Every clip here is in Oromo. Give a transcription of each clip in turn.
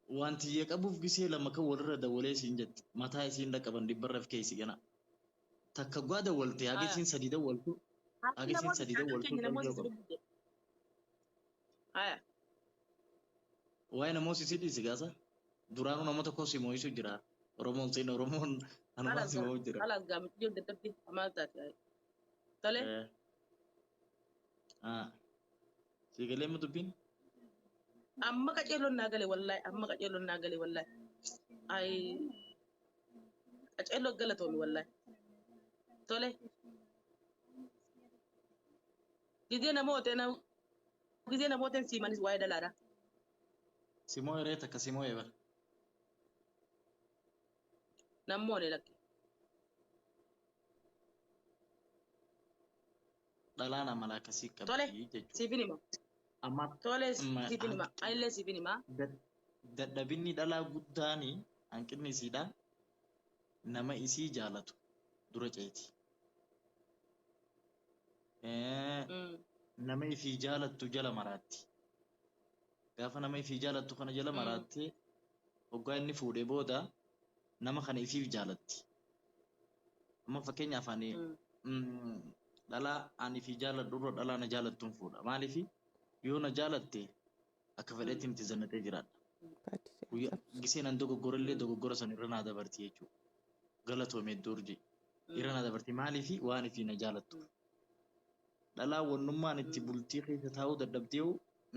Waan tiyya qabuuf gisee lama kan walirra dawwalee siin jetti. Mataa isiin dhaqqaban dhibbarra of keessi gana. Takka gua dawwalte haga Haya. isiin sadi dawwaltu Haati haga isiin namoota sadi haadha dawwaltu keenya namoota qalbii si qabu. dubbise. Haya. Waa'ee namoota isii dhiisi gaasa. Duraanuu nama tokko si moo'isu jira. Oromoon siin Oromoon anumaan Kalaas si gaa moo'u jira. kalaas gaa miti dadhabde maal taate. Haya. Tole. Eh. Ah. Sii galee amma dubbiin? Amma qaceelloon naa gale wallahi amma qaceelloon naa gale wallahi. Ay qaceelloo galatoomi wallahi. Tole. Gizee namoota gizee namoota siimanis waa'ee dhalaadha. Simoo eree takka simoo eebar. Nammoone lakke. Dhalaan amala akkasii Tole qabdi jechuudha. siifin hima. Amma Tole amma siifin hima. Anillee siifin hima. Dadhabinni dhalaa guddaani hanqinni isiidha nama isii jaalatu dura ceeti. Nama ifii jaalattu jala maraatti. Gaafa nama ifii jaalattu kana jala maraattee hoggaa inni fuudhee booda nama kana ifiif jaalatti. Amma fakkeenyaaf ani dhalaa ani ifii jaaladhu irra dhalaa na jaalattuun fuudha. Maaliif yoo na jaalatte akka fedhetti miti zannatee jiraadha. Guyyaa gisee nan dogoggora illee dogoggora san irra naa dabarti jechuudha. Galatoomi hedduu urjii. Irra naa dabarti maaliif waan ifii na jaalattu. Dhalaa wannummaan itti bultii keessa taa'uu dadhabdee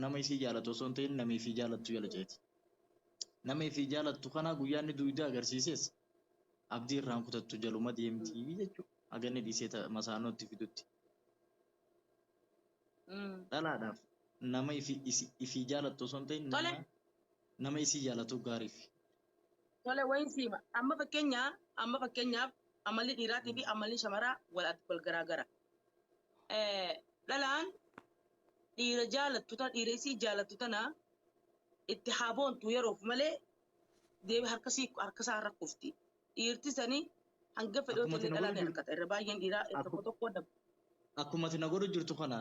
nama isii jaalatu osoo hin ta'in nama ifii jaalattu jala ceeti. Nama ifii jaalattu kana guyyaa inni duwidee agarsiises abdii irraan kutattu jaluma deemti jechuudha. Haga inni dhiisee masaanoo itti fidutti. Dhalaadhaaf nama ifii jaalattu osoo hin ta'in Tole. nama isii jaalatu gaariif. Tole wayin siima. Amma fakkeenyaaf amalli dhiiraatii fi amalli shamaraa wal garaagara. Dhalaan dhiira jaalattu tana dhiira isii jaalattu tana itti haa boontu yeroof malee deebi harka sii harka isaa rakkufti. Dhiirti sanii hanga fedhoo Akkuma illee ati na dhalaa godhu ni jirtu harkata. Irra baay'een dhiiraa tokko tokko daba. Akkuma ati na godhu jirtu kana.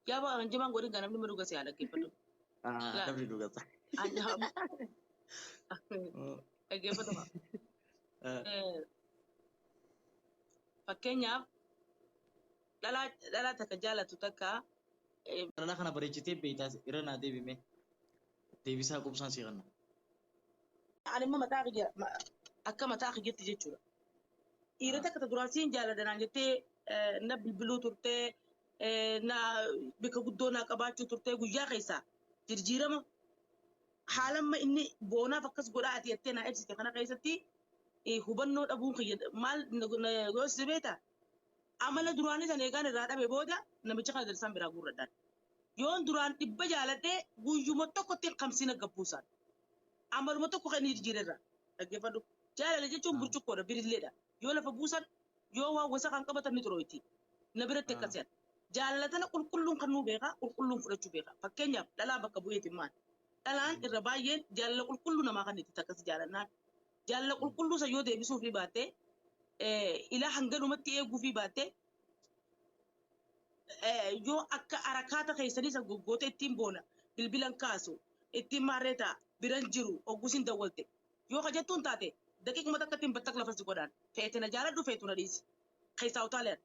Yaa baa hanjimaan godhin kan namni dhuga si haa dhaggeeffatu. Laa. Namni dhugata. Dhaggeeffatu. Fakkeenyaaf dhalaa dhalaa takka jaalatu takka Dhalaa kana bareechitee beektaa irra naa deebime. Deebisaa qubsaan si kanna. Ani immoo mataa kiyya akka mataa kiyyatti jechuudha. Dhiira takka ta duraan siin jaaladha naan jettee na bilbiluu turtee na bika guddoo naa qabaachuu turtee guyyaa keessaa jijjiirama haala amma inni boonaaf akkas godhaa ati jettee naa ibsite kana keessatti hubannoo dhabuun kiyya maal na goosise beektaa? Amala duraanii sana eegaan irraa dhabe booda namicha kana darsaan biraa guurradhaan. Yoon duraan dhibba jaaladhee guyyuma tokkotti kamsiina gabbuusaan. Amaluma tokko kan inni jijjiirerra. Dhaggeeffadhu. Jaalala jechuun burcuqqoodha birilleedha. Yoo lafa buusan yoo waan wasa kan qabatan ni xurooyti. Na biratti akkas yaada. Jaalala tana qulqulluun kan nuu beeka qulqulluun fudhachuu beeka. Fakkeenyaaf dhalaa bakka bu'eeti maal? Dhalaan irra baay'een jaalala qulqulluu namaa kan itti akkas jaalannaan. Jaalala qulqulluu san yoo deebisuu fi baatte ilaa hanga dhumatti eeguu fi baatte yoo akka arakaata keessanii san goggootee ittiin boona bilbilan kaasu ittiin maarree ta'a biran jiru hogguusin dawwalte yoo ka jettuun taate daqiiquma takka ittiin battak lafa si godhaan feete na jaaladhu feetu na dhiisi keessaa utaaleen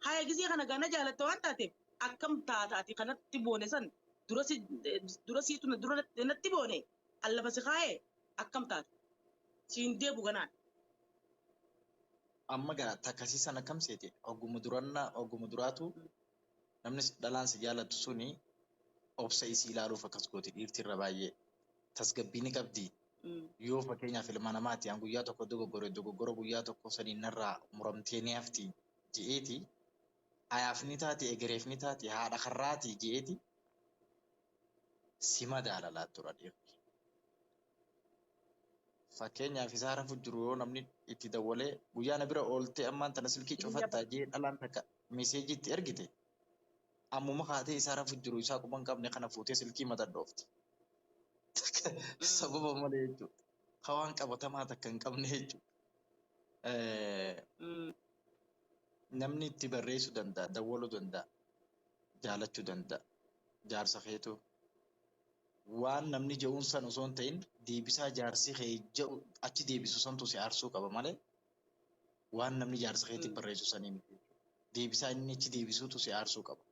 haya gisee kana gaa na jaalatte waan taateef akkam taata ati kanatti boone san dura si dura siitu na dura natti boone an lafa si kaa'ee akkam taata siin deebu ganaan. Amma gaa takkasii sana akkam seete ogguma durannaa ogguma duraatu namni dhalaan si jaalattu suni obsa isii ilaaluuf akkas gooti dhiirti irra baay'ee tasgabbii ni qabdi. Yoo fakkeenyaaf ilma namaati an guyyaa tokko dogoggore dogoggora guyyaa tokko saniin narraa muramtee ni hafti je'eeti ayaaf ni taati egereef ni taati haadha karraati je'eeti si madaala laattuudha dhiirri. Fakkeenyaaf isaa rafu jiru yoo namni itti dawwalee guyyaa na bira ooltee ammaan tana silkii cufattaa jee dhalaan takka meseejii itti ergite ammuma kaatee isaa rafu jiru isaa quba hin qabne kana fuutee silkii maxadhoofti. Sababa malee jechuudha. Ka waan qabatamaa takka hin qabne jechuudha. Namni itti barreessuu danda'a, dawwaluu danda'a, jaalachuu danda'a. Jaarsa keetuu Waan namni je'uun san osoo hin ta'in deebisaa jaarsi kee je'u achi deebisu santu si aarsuu qaba malee waan namni jaarsa keetiif barreessu sanii miti. Deebisaa inni achi deebisuutu si aarsuu qaba.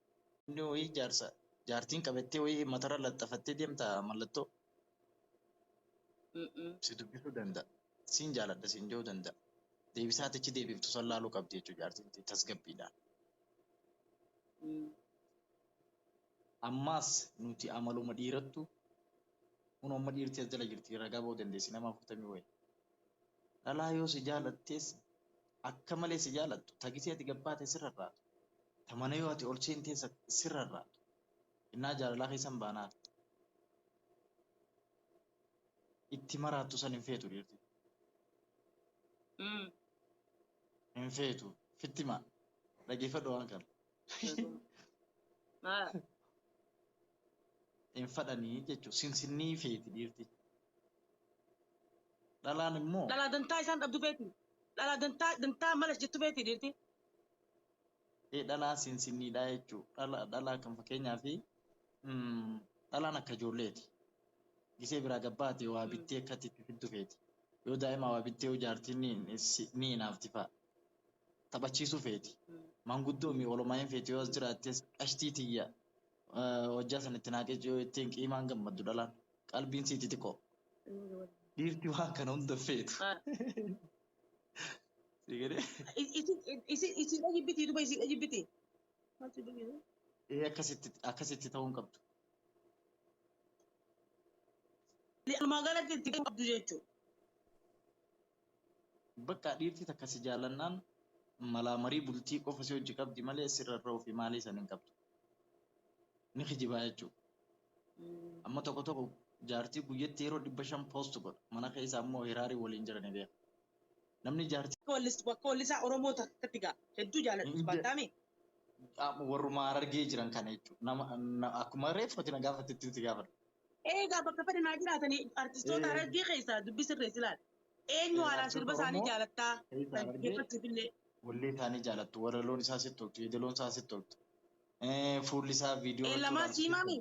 Inni wayii jaarsa jaartiin qabattee wayii matarra laxxafattee deemta mallattoo si dubbisuu danda'a. Siin jaaladha siin je'uu danda'a. Deebisaa ati achi deebiftu san laaluu qabdi jechuudha jaartiin tasgabbiidhaan. Ammaas nuti amaluma dhiirattu kun amma dhiirti as jala jirti ragaa ba'uu dandeessi nama 40 wayi. Dhalaa yoo si jaalattees akka malee si jaalattu tagisee ati gabbaate sirra raatu. Ta mana yoo ati ol seentee sirra raatu. Innaa jaalalaa keessan baanaa. Itti maraattu san hin feetu dhiirti. Hin feetu. Fittima. Dhageeffadhu waan kana. Hin fadhanii jechuudha. Sinsinnii feeti dhiirti. Dhalaan immoo. Dhalaa dantaa isaan dhabdu feeti. Dhalaa dantaa dantaa malas jettu feeti dhiirti. Dhalaa sinsinniidha jechuudha. Dhalaa kan fakkeenyaa fi dhalaan akka ijoolleeti. Gisee biraa gabbaate waa bittee akka itti fiddu feeti. Yoo daa'ima waa bittee yoo jaartiin ni hinaafti fa'a. Taphachiisuu feeti. Manguddoo mi olomaa hin feeti yoo as jiraattes qashtii tiyya. Hojjaa san itti naaqee yoo ittiin qiimaan gammaddu dhalaan. Qalbiin siiti xiqqoo. Dhiirti waan kana hunda feetu. Isin dhajibbitii duba isin dhajibbitii. Akkasitti ta'uu hin qabdu. Magaalatti itti qabdu jechuudha. Bakka dhiirti takka si jaallannaan malaa marii bultii qofa si hojii qabdi malee sirra irra ofii maalii san hin qabdu. Ni kijibaa jechuudha. Amma tokko tokko jaartii guyyatti yeroo 500 poost godha. Mana keessa ammoo hiraarii waliin jiranii beeka. Namni jaartii. Bakka wallisaa Oromoo takkatti gaa hedduu jaalladhu baataame. Warrumaa Harargee jiran kana jechuudha. Nama akkuma reeffati na gaafatetti itti gaafadha. Eegaa bakka fedhe naa jiraatanii artistoota Harargee keessaa dubbi sirreessi ilaali. Eenyu haalaan sirba isaanii jaalattaa? Dhaggeeffachuufillee. Wallee isaanii jaalattu. Walaloon isaa sitti toltu. Yeedaloon isaa sitti toltu. Fuulli isaa viidiyoo. Lamaan siimaami?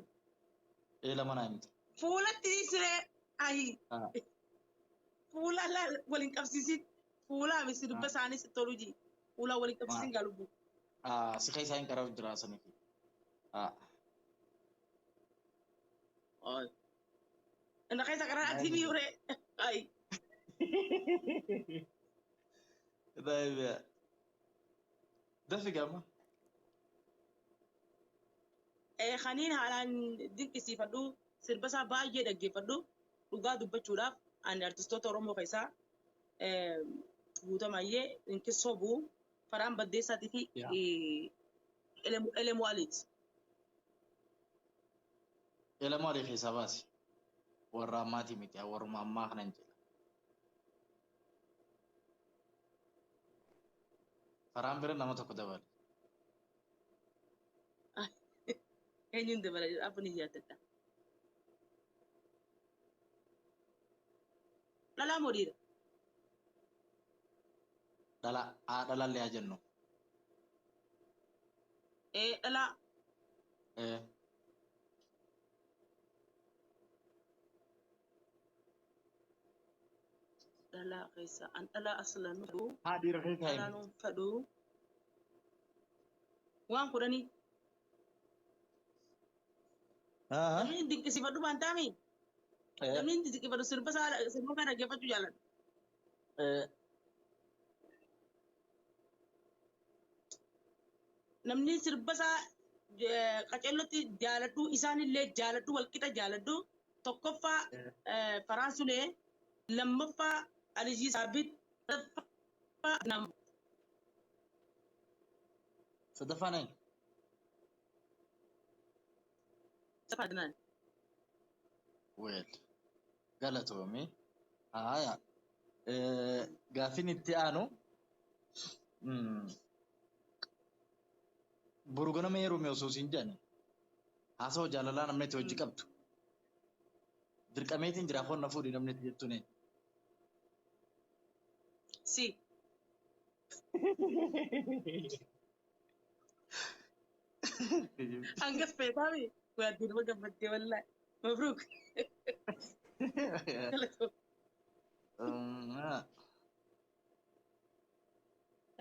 Lama naa himte. Fuulatti siree ayi. Fuula waliin qabsiisin. Fuulaa misi dubba isaanii sitti tolu ji. Fuula waliin qabsiisin galubu. Si keessaa hin qaraa jira saniif. Inna keessa karaa ati miuree. Ayi. Dafi gama. Kaniin haalaan dinqisiifadhu sirba isaa baay'ee dhaggeeffadhu dhugaa dubbachuudhaaf ani artistoota Oromoo keessaa guutamaayyee Inkisobuu Faraan Baddeessaatii fi Elemoo Aliiti. Elemoo Alii keessaa baasi. Warra ammaatii miti warruma ammaa kana hin jedha. Faraan bira nama tokko dabale. Eenyuun dabala jedha afaan iyyaatadha. Dhalaa moo dhiira? Dhalaa dhalallee haa jennu. Dhalaa. Dhalaa keessa an dhalaa aslan fedhu. Haa dhiira keessa Dhalaa nuun fedhu. Waan kudhanii. Namni dinqisiifadhu waan taami. Namni dinqisiifadhu sirba sirba kana dhaggeeffachuu jaalladha. Namni sirba isaa qaceellotti jaaladhu isaanillee jaaladhu walqixa jaaladhu tokkoffaa Faraan Sulee lammaffaa Alijii Saabit sadaffaa nama. Sadaffaan eenyu? Sadaffaa Adnaan. Well, galatoomii. Haaya. Gaaffiin itti aanu boru ganama heerume osoo siin jedhani haasawa jaalalaa namni itti hojii qabdu. Dirqameetiin jira foon na fuudhi namni itti jettuun eenyu? Si. Hangas feetaami. Waanti nama gammaddee wallaahi. Mabruuk.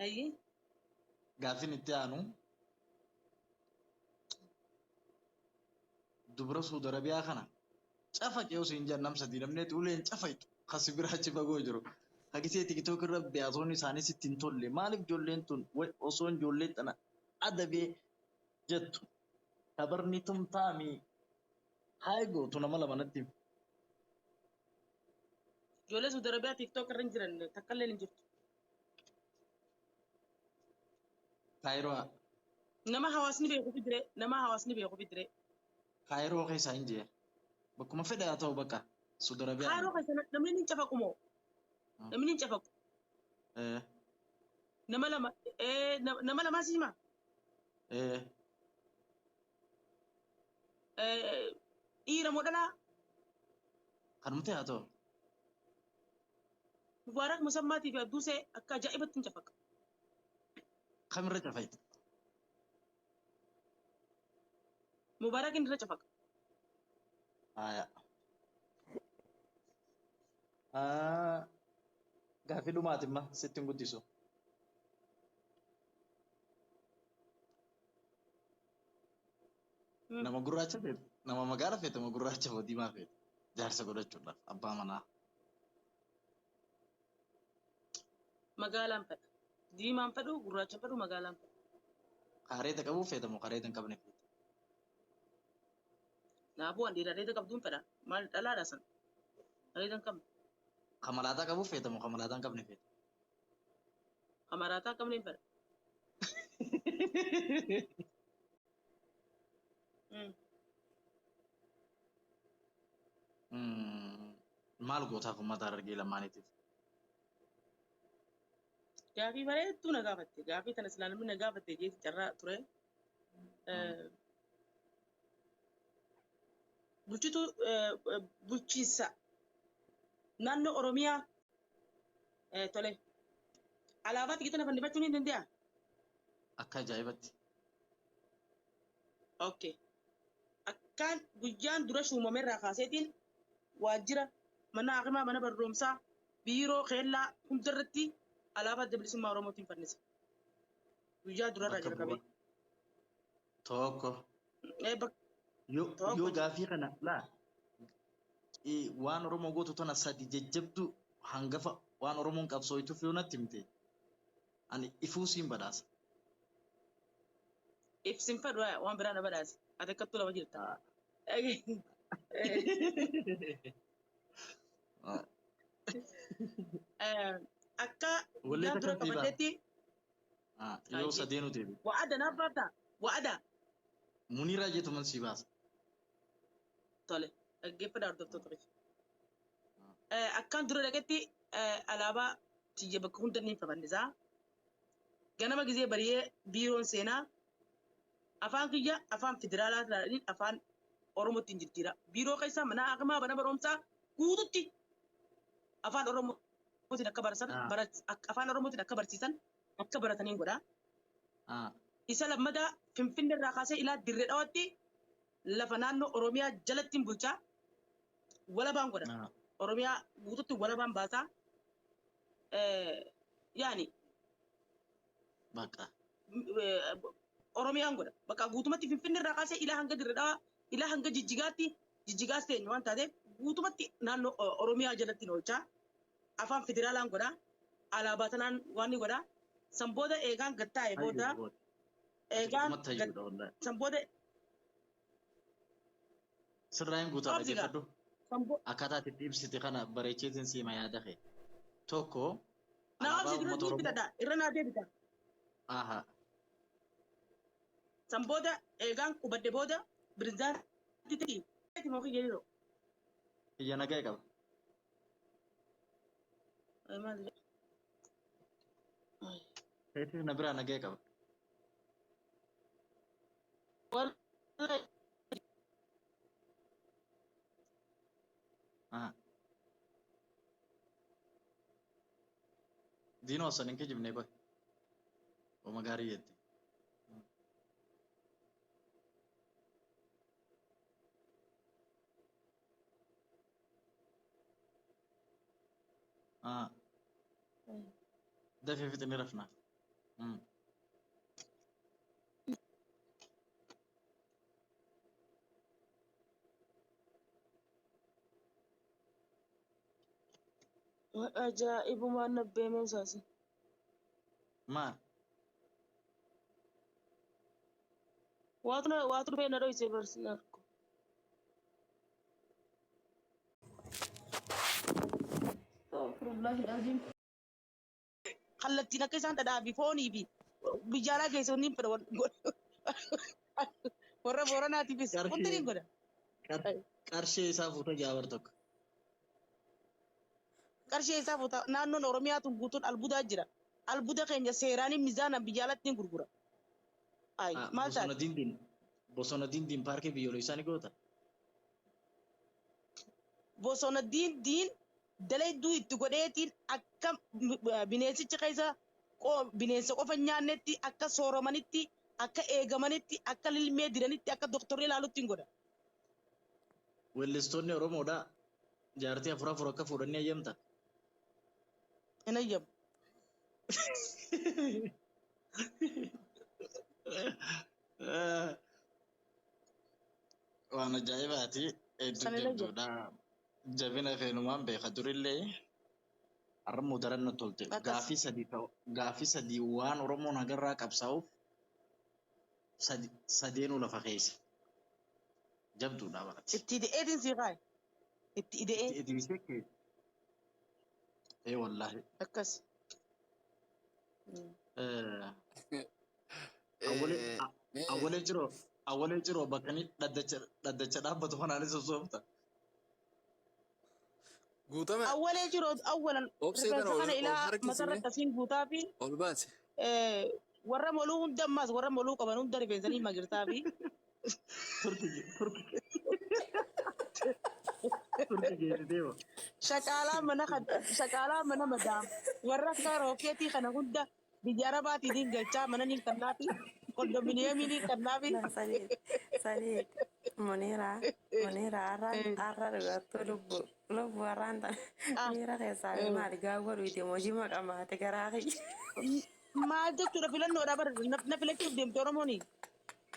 Ayyee. Gaaffiin itti aanu dubra Suudi Arabiyaa kana cafaqee osoo hin jedhan nam sadii namni uleen cafaqxu kasi bira achi fagoo jiru. Hagisee TikTok irra beeyatoonni isaanii sitti hin tolle maaliif ijoolleen tun osoo ijoollee tana adabee jettu tabarni tumtaami haa gootu nama lama natti himi. Ijoollee Suudi Arabiyaa TikTok irra hin jiran takka illee hin jirtu. Kaayiroo Nama hawaasni beeku fidire nama hawaasni beeku fidire. Kaayiroo keessa hin jee bakkuma fedhe haa ta'u bakka Suudi Arabiyaa. Kaayiroo keessa namni hin cafaqu moo? Namni hin cafaqu. Nama lama nama lamaa si himaa? Dhiira moo dhalaa? Kanuma ta'e haa ta'u. Mubaarak Musammaatii fi Abduusee akka ajaa'ibatti hin cafaqa. Kamirra cafayta? Mubaarak inni irra cafaqa. Haya. Gaaffii dhumaati imma sitti hin guddisu. Nama gurraacha feete, nama magaala feete, nama gurraacha moo diimaa feete jaarsa godhachuudhaaf abbaa manaa. Magaalaan fedha. Diimaan fedhu, gurraacha fedhu, magaalaan fedha. Kareeta qabuu feete moo kareeta hin qabne feete? Naafuu waan dhiira areeda qabduun fedha. Maal dhalaadha san? Areeda hin qabne. Kamalaataa qabuu feete moo kamalaataa hin qabne feete? Kamaraataa hin qabne hin fedha. Maal gootaaf uummata Harargee lamaaniitiif? Gaafii bareedduu na gaafatte. Gaafii tana silaa namni na gaafatte jeeti carraa ture. Bulchituu bulchiinsa naannoo Oromiyaa tole. Alaabaa xiqqii tana fannifachuun ni danda'a? Akka ajaa'ibatti. Okay. Akkaan guyyaan dura shuumame irraa kaaseetiin waajjira mana hakimaa mana barnoomsaa biiroo keellaa hundarratti alaabaa adda bilisummaa Oromootiin fannisa. Guyyaa durarraa Bakka jalqabee. bu'aa. Tokko. Tokko Yoo jechuudha. gaafii kana laa waan Oromoo gootu tana sadi jajjabdu hangafa waan Oromoon qabsooytuuf yoo natti himte ani ifuu siin badhaasa. Ibsin fedhu waan biraa na badhaase. Ati akkattuu lama jirta. Akka Wallee guyyaa dura takka siibaa. qabadhetti Yoo sadeenu deebi. wa'ada naaf baaftaa? Wa'ada. Muniiraa jettuman sii baasa. Tole. Dhaggeeffadhaa hordoftoota keenya. Akkaan dura dhaqetti alaabaa tiyya bakka hunda ni fannisaa. Ganama gizee bari'ee biiroon seenaa afaan kiyya afaan federaalaa ta'anii afaan Oromootti hin jijjiira. Biiroo keessaa mana hakimaa mana barumsaa guututti afaan Oromootiin akka baratan afaan Oromootiin akka barsiisan akka barataniin godha. Isa lammataa Finfinnee irraa kaasee ilaa Dirree Dhawaatti lafa naannoo Oromiyaa jalatti hin bulchaa walabaan godha. Oromiyaa guututti walabaan baasaa. Yaani Bakka. Oromiyaan godha. Bakka guutumatti Finfinnee irraa kaasee ilaa hanga Dirree Dhawaa ilaa hanga Jijjigaatti Jijjigaas teenyu waan taateef guutumatti naannoo Oromiyaa jalatti oolchaa. Afaan federaalaan godha. Alaabaa tanaan waan ni godha. San booda eegaan gattaa'e booda eegaan Dhugumatti hayyuudha wallahi. san booda Sirraa hin guutaa Obsigaa. dhaggeeffadhu. Akkaataa itti ibsite kana bareecheetiin siima yaada kee. Tokko Na alaabaa obsi dura uummata ni Oromoo. bitadha. Irra naa deebita. Aha. San booda eegaan qubadde booda pirezidaantii ta'e. Moo kiyya yeroo? Iyya nagaa qaba. Maal jedha? Keetis na biraa nagaa qaba. Wallahi Aha. Diinoo osoo hin kijibne qoy. Oma gaarii jette. Ah, dafee fixanii rafna. Ajaa'ibumaan nabbeemee isaasi. Maal? Waatu waatu dhufee na dhoyse barsiin arku. Astaghfirullahi alazim. Kallattiin akka isaan dhadhaa fi foonii fi biyya alaa keessa inni fedha warra Booranaatiifis wanti ni godha. Qarshii isaa fuuta jaabar tokko. Qarshii isaa fuuta naannoon Oromiyaa tun guutuun albuudaa jira. Albuuda keenya seeraanii mizaanaan biyya alatti ni gurgura. Ay maal Bosona taate? Dindiin bosona Dindiin paarkii biyyoolessaa ni goota. Bosona Diindiin dalayduu itti godheetiin akka bineensichi keessa bineensa qofa hin nyaannetti, akka sooramanitti, akka eegamanitti, akka lilmee diranitti, akka doktorri ilaalutti hin godha. Weellistoonni Oromoodhaa jaartii afur afur akka fuudhan ni hayyamta? Hin hayyamu. Waan ajaa'ibaati. Hedduu San hin hayyamu. jabduudha. Jabina keenumaan beeka durillee har'ammoo daran natti tolte. Akkas. Gaafii sadii ta'u gaafii sadii waan Oromoon hagarraa qabsaa'uuf sadeenuu lafa keessa. Jabduudha barati. Itti ide'eetiin sii kaaye. Itti ide'ee. Itti ideessee keessa. Ee wallaahi. Akkas. Awwalee jiroo awwalee jiroo bakka inni dhaddacha dhaabbatu kanaanis sossoofta. Guutame. Awwalee jiru awwalan Obsee tana rifeensa ol kana ol ilaa harkisime matarratti asiin guutaa fi ol baase. Warra moluu hunda ammaas warra moluu qaban hunda rifeensanii magirtaa fi Turki turki turki geessitee moo? Shaqaalaa mana shaqaalaa mana madaam warra akka rookeetii kana hunda biyya Arabaatiin galchaa mana ni kannaafi kondominiyeemii ni kannaafi. Saniit saniit Munira Munira har'a dhugattuu lubbu lubbu har'aan tan miira keessaa maali gaawwa dhuyite hojii maqamaate garaa kiyya. Maal jechuudha filannoodha bar na filachuuf deemte Oromooni.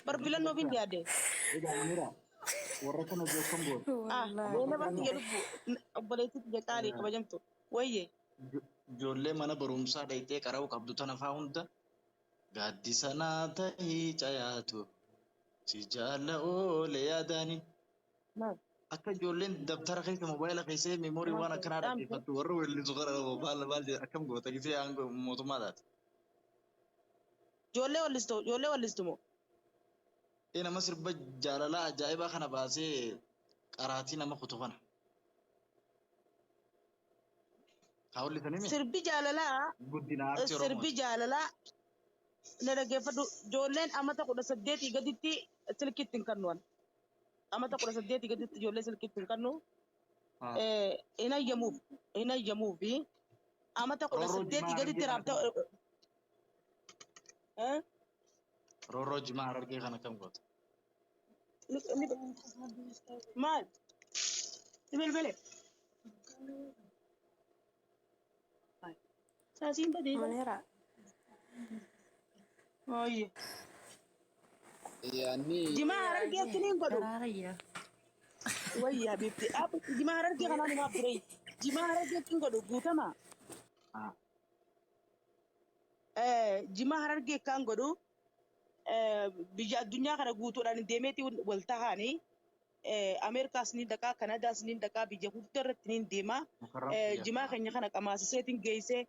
Bar filannoof hin yaadde. Egaa Munira warra kana beekam goota. Ah, Wallaahi. nama kiyya lubbu obboleettii kiyya qaalii kabajamtu. Wayye. Ijoollee mana barumsaa dhayxee qara'uu qabdu tana faa hunda gaaddisa naa ta'ii cayaatu si jaalla oole yaadaani. Maal? Akka ijoolleen dabtara keessa moobaayila keessa meemoorii waan akkanaa dhaggeeffattu warra weellisu kana maal maal akkam goota gisee aangoo mootummaa taate. Ijoollee wallistu ijoollee wallistu moo? Ee nama sirba jaalalaa ajaa'ibaa kana baasee qaraatii nama kutu kana. Haa wallisanii mi? Sirbi jaalalaa Guddina aartii sirbi Oromooti. jaalalaa na dhaggeeffadhu ijoolleen amata 18 gaditti silkiitti hin kennuwan. Amata 18 gaditti ijoollee silkiitti hin kennu. Hin hayyamuuf hin hayyamuufi amata kudha Roorroo saddeetii Jimaa gaditti Harargee kana raabta. kam? Roorroo Jimaa Harargee kana kam goota? Maal? Bilbile. Saasiin badee. Munira. Ooyye. Yaanni Jimaa Harargee akkiniin godhu. Garaa kiyya. Wayya habibti. Jimaa Harargee kanaan himaa ture. Jimaa Harargee akkin godhu guutama. Jimaa Harargee akkaan godhu biyya addunyaa kana guutuudhaan deemeeti wal tahaanii Ameerikaas ni dhaqaa, Kanadaas ni dhaqaa, biyya hunda irratti ni deema. Mukarram kiyya. Jimaa keenya kana qamaasiseetiin geessee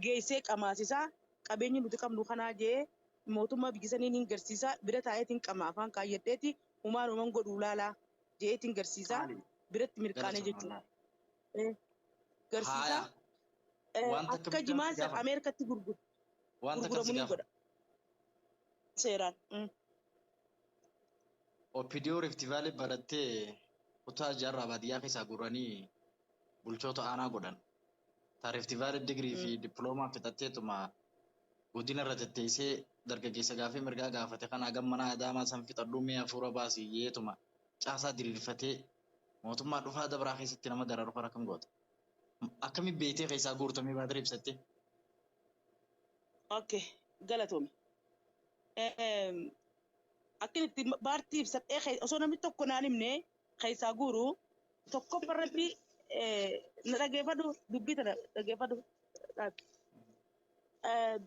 geessee qamaasisaa qabeenyi nuti qabnu kanaa jee mootummaa biyya sanii ni garsiisaa bira taa'eetiin qama afaan kaayyadheeti humaan human godhuu laalaa jeetiin garsiisaa Qaali. biratti mirqaanee Galatoom jechuudha. wallaahi. Garsiisaa Haaya. Wanta akka akkamitti jimaan si san gaafadha? Ameerikatti Wanta akkam gurguramu si ni gaafadha? godha seeraan. OPDO Rift Valley barattee kutaa jaarraa baadiyyaa keessaa guuranii bulchoota aanaa godhan. Ta Rift Valley digirii fi dippiloomaa fixatteetuma godina irra tetteessee dargaggeessa gaafii mirgaa gaafate kana hagam mana Adaamaa san fixadhuu mee hafuura baasii yeetuma caasaa diriirfatee mootummaa dhufaa dabraa keessatti nama dararu kana akkam goota? Akkami beetee keessaa guurtamee baatirii ibsattee? Okay, galatoomi. Akkin itti baartii ibsadhee osoo namni tokko naan himne keessaa guuru tokkoffaa irratti na dhageeffadhu, dubbii tana dhageeffadhu.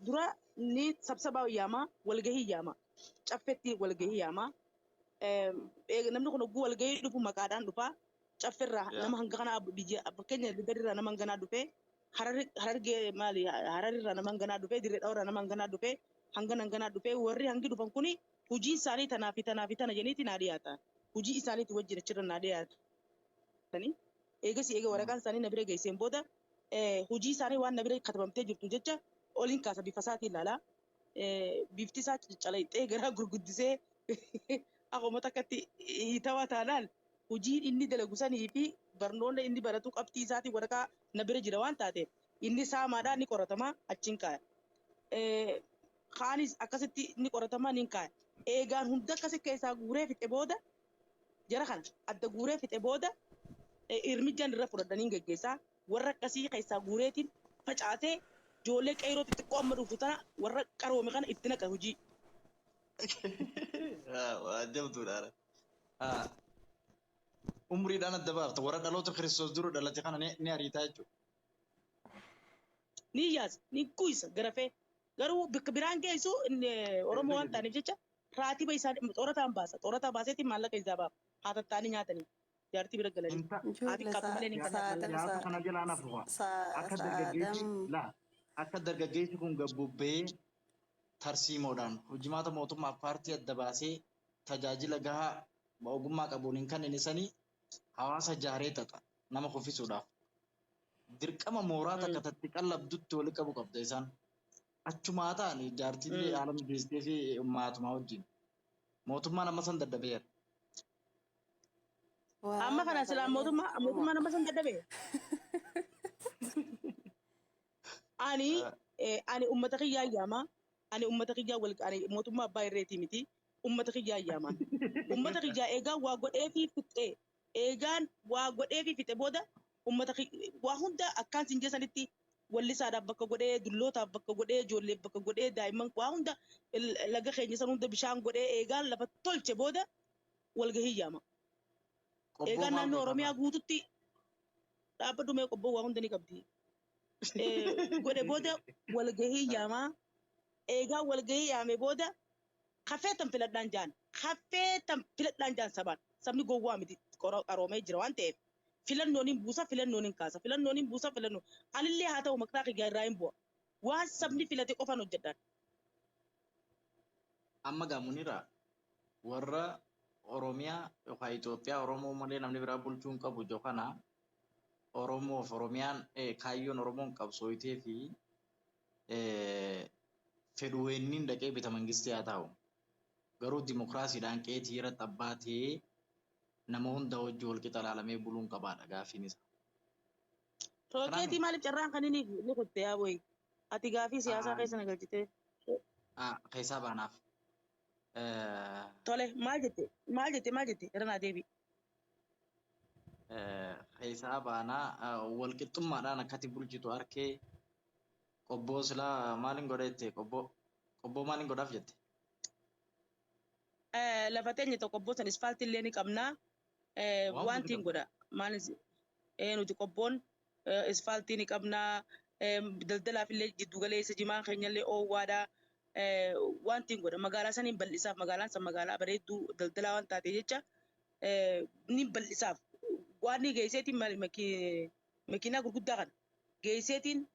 Dura ni sabsabaa yaama, walgahii yaama, caffetti walgahii yaama. Namni kun hogguu walgahii dhufu maqaadhaan dhufa. Caffeerraa nama hanga kanaa, biyya fakkeenya gadirraa nama hanganaa dhufe, Harargee maali, Hararirraa nama hanganaa dhufe, Dirree Dhawarraa nama hanganaa dhufe, hangan hanganaa dhufe, warri hangi dhufan kuni hojii isaanii tanaa fi tanaa fi tana jeniiti naa dhiyaata. Hojii isaaniiti wajjin achirra naa dhiyaatanii. Eegas eega waraqaan isaanii na bira geesseen booda hojii isaanii waan na bira katabamtee jirtu jecha oliin kaasa, bifa isaatiin ilaala. Bifti isaa calaqqee garaa gurguddisee akkuma takkatti hiitawaa taanaan, hojiin inni dalagu sanii fi barnoonni inni baratu qabxii isaatiin waraqaa na bira jira waan taateef, inni saamaadhaan ni qoratama, achiin kaaya. Kaanis akkasitti ni qoratama, ni kaaya. Eegaan hunda akkasi keessaa guuree fixe booda, jara kana adda guuree fixe booda, irmijaan irra fudhadhanii geggeessaa. Warra akkasii keessaa guureetiin facaasee ijoollee qeeroo xixiqqoo amma dhuftu tana, warra qaroome kana itti naqa hojii. Waan jabduudha. Umriidhaan adda baafta, warra dhaloota Kiristoos dura dhalate kana ni ariitaa jechuudha. Ni yaasa, ni guysa garafee, garuu bakka biraan geessu Oromoo waan ta'aniif jecha raatiba isaa xoorataan baasa. Xoorataa baaseetiin maallaqa isaa baafa. Haa tattaanii nyaatanii jaartii bira galanii. Haa xiqqaatu malee ni kannaaf maallaqa. Siyaasa kana jalaa nafu akka dargaggeessi laa akka dargaggeessi kun gabbubbee tarsiimoodhaan hojimaata mootummaaf paartii adda baasee tajaajila gahaa ogummaa qabuun hin kennine sanii hawaasa jaaree xaxa nama kuffisuudhaaf. Dirqama mooraa takka tatti qallabdutti wali qabu qabda isaan. Achumaa ta'an jaartiillee haala mijeessitee fi maatumaa wajjin. Mootummaan amma san dadhabeera. Amma kana silaa mootummaan amma san dadhabe. Ani ummata kiyyaa yaama. Ani ummata kiyyaa wal, ani mootummaa abbaa irreetii miti. Ummata kiyyaa yaama. Ummata kiyyaa eegaan waa godhee fi fixee, eegaan waa godhee fi fixe booda, ummata waa hunda akkaan sin jeessanitti wallisaadhaaf bakka godhee, dullootaaf bakka godhee, ijoolleef bakka godhee, daa'imman waa hunda, laga keenya san hunda bishaan godhee, eegaan lafa tolche booda walgahii yaama. Eegaan naannoo Oromiyaa guututti dhaabbadhu mee, Qobboo waa hunda ni qabdi. Godhe booda walgahii yaamaa. Eegaan walgahii yaame booda kafeetan filadhaan jaan. Kafeetan filadhaan jaan sabaan. Sabni gowwaa miti, qaroomee jira waan ta'eef. Filannoon hin buusa, filannoon hin kaasa. Filannoon hin buusa, filannoon. Anillee haa ta'u maqaa kiyyaa irraa hin bu'a. Waan sabni filate qofaan hojjedhaan. Amma gaamunira warra Oromiyaa yookaan Itoophiyaa Oromoo malee namni biraa bulchuu hin qabu ijoo kana, Oromoof Oromiyaan kaayyoon Oromoon qabsooyitee fi fedhuweenniin dhaqee bita mangistii haa ta'u. Garuu dimokiraasiidhaan qeetii irratti abbaa ta'ee nama hunda wajji wal qixa ilaalamee buluun qabaadha gaaffiin isaa. Rookeetii maaliif carraan kan inni ni kutte yaa boyi? Ati gaafii siyaasaa keessa na galchite. Keessaa baanaaf. Tole, maal jette? Maal jette? Maal jette? Irra naa deebi. Keessaa baanaa walqixxummaadhaan akkati bulchitu arkee, Qobboo silaa maaliin godha jette? Qobboo maaliin godhaaf jette? Lafa teenya tokko Qobboo san isfaaltii illee ni qabnaa. Waan Wanti hin godha. Maalis nuti Qobboon isfaaltii ni qabnaa. Daldalaaf illee jiddu galeessa, jimaan keenya illee oowwaadha. Wanti hin godha. Magaalaa saniin bal'isaaf, magaalaan san magaalaa bareedduu daldalaa waan taate jecha ni bal'isaaf. Waan ni geesseetiin makiinaa gurguddaa kana geesseetiin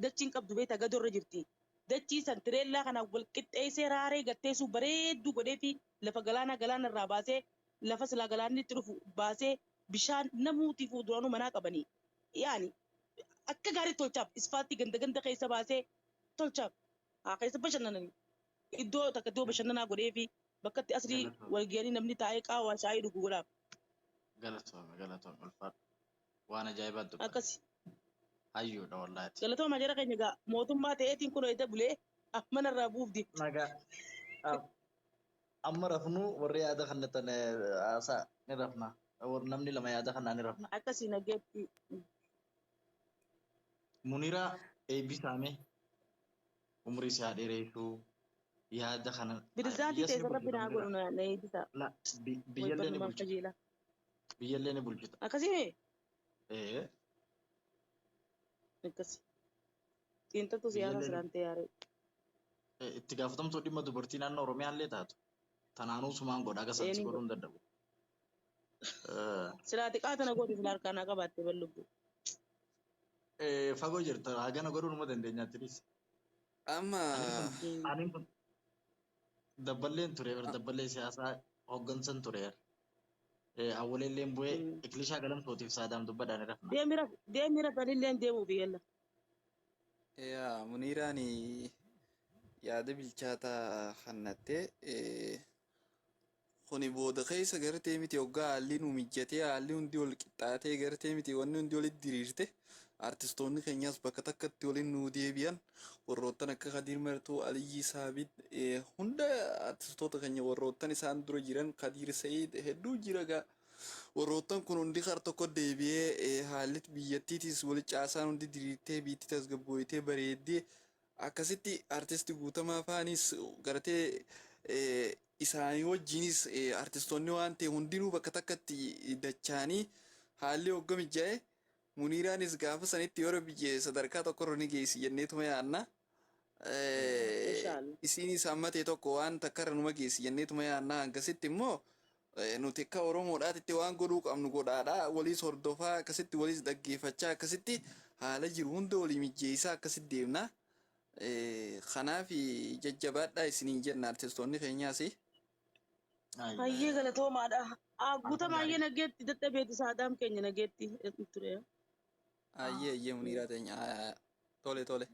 dachiin qabdu beektaa gadorra jirti. Dachii san tireellaa kana wal qixxeessee raaree gatteessuu bareedduu godhee fi lafa galaanaa galaana irraa baasee, lafa silaa galaanni itti dhufu baasee, bishaan namuutiif duraanuu manaa qabanii. Yaani akka gaarii tolchaaf, isfaaltii ganda ganda keessa baasee tolchaaf. Haa keessa bashannananii. Iddoo takka iddoo bashannanaa godhee fi bakka itti asrii walgahanii namni taa'ee qaawwaa shaayii dhugu godhaaf. Galatoome, galatoome, ulfaadhu. Waan ajaa'ibaa dubbate. Akkasi. Hayyuudha wallaahi. Galatooma jara keenya, gaa mootummaa ta'eetiin kun edda bulee manarraa buufdi. Nagaa. Amma rafnu, warri yaada kannatan haasaa ni rafna. Namni lama yaada kanaa ni rafna. Akkasii nageetti. Muniraa eebbisaame umrii si haa dheeressu yaada kana Birizaantii biyyas ni teessa rabbi bulchita naa Muniraa. godhu na eebbisa. La Way biyyallee ni barnumaan bulchita. qajeela. Biyyallee ni bulchita. Akkasii Ee akkasi. Xiinxaltu siyaasaa biyyallee ni silaan ta'e yaare. Itti gaafatamtuu dhimma dubartii naannoo Oromiyaallee taatu. Tanaanuu sumaan godha akka sansi Eeni godhuu godhu. hin danda'u. Silaa xiqqaa tana godhu sila harkaa naa qabaatte ballubbu. Fagoo jirta hagana godhuu numa dandeenyaattinis. Amma Aniin kun dabballeen ture dabballee siyaasaa hooggansan ture. Awwaleelleen bu'ee iklishaa galamsootiif saadaam dubbadhaan rafna. Deemi rafanillee deemuuf yalla. Yaa Muniiraan yaada bilchaataa kannattee kuni booda keessa gartee miti hoggaa haalli nu mijjatee haalli hundi wal qixxaatee gartee miti wanni hundi walitti diriirte artistoonni keenyaas bakka takkatti waliin nu deebi'an warroottan akka Kadiir Martuu, Aliyyi Saabit hunda artistoota keenya warroottan isaan dura jiran Kadiir Sa'iid hedduu jira gaa. Warroottan kun hundi kar tokko deebi'ee haalli biyyattiitis wali caasaan hundi diriirtee biitti tasgabbooyitee bareeddee akkasitti artisti Guutamaa faanis gartee isaanii wajjinis artistoonni waan ta'e hundinuu bakka takkatti dachaanii haalli hogga mijaa'e Muniiraanis gaafa sanitti yeroo biyya sadarkaa tokkorra ni geessi jenneetuma yaadna. Inshaallah. Isiinis amma ta'e tokko waan takkarra numa geessi jenneetuma yaadna. Akkasitti immoo nuti akka Oromoodhaatitti waan godhuu qabnu godhaadha. Waliis hordofaa akkasitti waliis dhaggeeffachaa akkasitti haala jiru hunda walii mijjeessaa akkasitti deemna. Kanaaf jajjabaadhaa isiniin jenna artistoonni keenyaas. Hayyee galatoomaadha. Guutamaa hayyee nageetti dadhabeeti saadaam keenya nageetti ture. Ayyee ayyee Muniiraa teenya. Tole tole.